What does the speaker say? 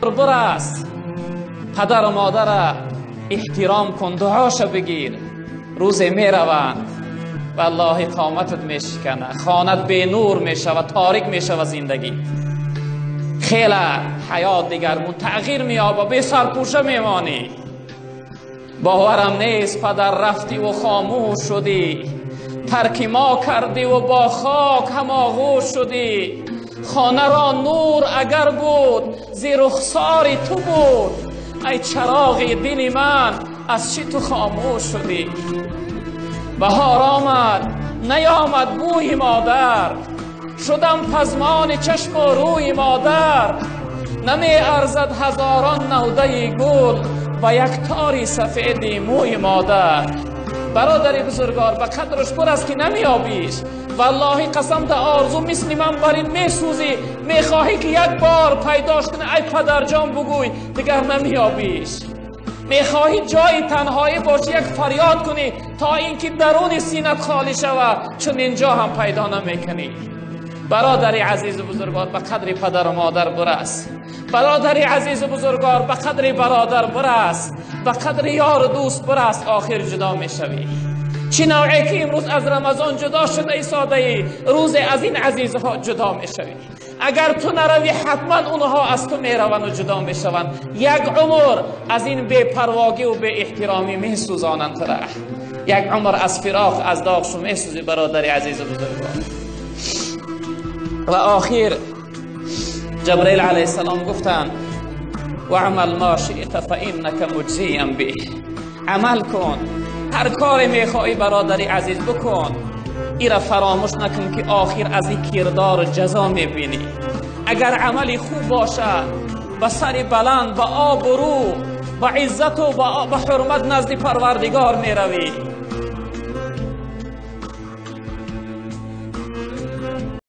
برس، پدر و مادر احترام کن، دعاشو بگیر. روز میروند والله قامتت میشکنه، خانت به نور میشه و تاریک میشه و زندگی خیلی حیات دیگرمون تغییر میابه، به سرپوشه میمانی. باورم نیست پدر رفتی و خاموش شدی، ترک ما کردی و با خاک هم آغوش شدی. خانه را نور اگر بود زیر رخسار تو بود، ای چراغ دل من از چی تو خاموش شدی؟ بهار آمد نیامد بوی مادر، شدم پزمان چشم و روی مادر. نمی ارزد هزاران نوده گل و یک تاری سفید موی مادر. برادر بزرگوار به قدرش پر است که نمیابیش. والله قسم در آرزو مثل من بر این میسوزی، میخواهی که یک بار پیداش کنی ای پدر جان بگوی، دیگر نمیابیش. میخواهی جای تنهایی باشی یک فریاد کنی تا اینکه درون سینت خالی شود، چون اینجا هم پیدا نمیکنی. برادر عزیز بزرگوار به قدر پدر و مادر برس، برادر عزیز بزرگوار به قدر برادر برس، به قدر یار و دوست برس، آخر جدا میشوی. چی نوعی که امروز از رمضان جدا شده ای ساده ای، روز از این عزیزها جدا میشوی. اگر تو نروی حتما اونها از تو میروند و جدا میشوند. یک عمر از این بی‌پرواگی و بی احترامی میسوزانند تو را، یک عمر از فراق از داغشو میسوزی برادر عزیز و بزرگوار. و آخر جبرئیل علیه السلام گفتند وعمل ما شئت فإنک مجزی به. عمل کن، هر کاری میخوایی برادر عزیز بکن، ایرا فراموش نکن که آخر از این کردار جزا میبینی. اگر عملی خوب باشه با سر بلند، با آبرو، با عزت و با حرمت نزد پروردگار میروی.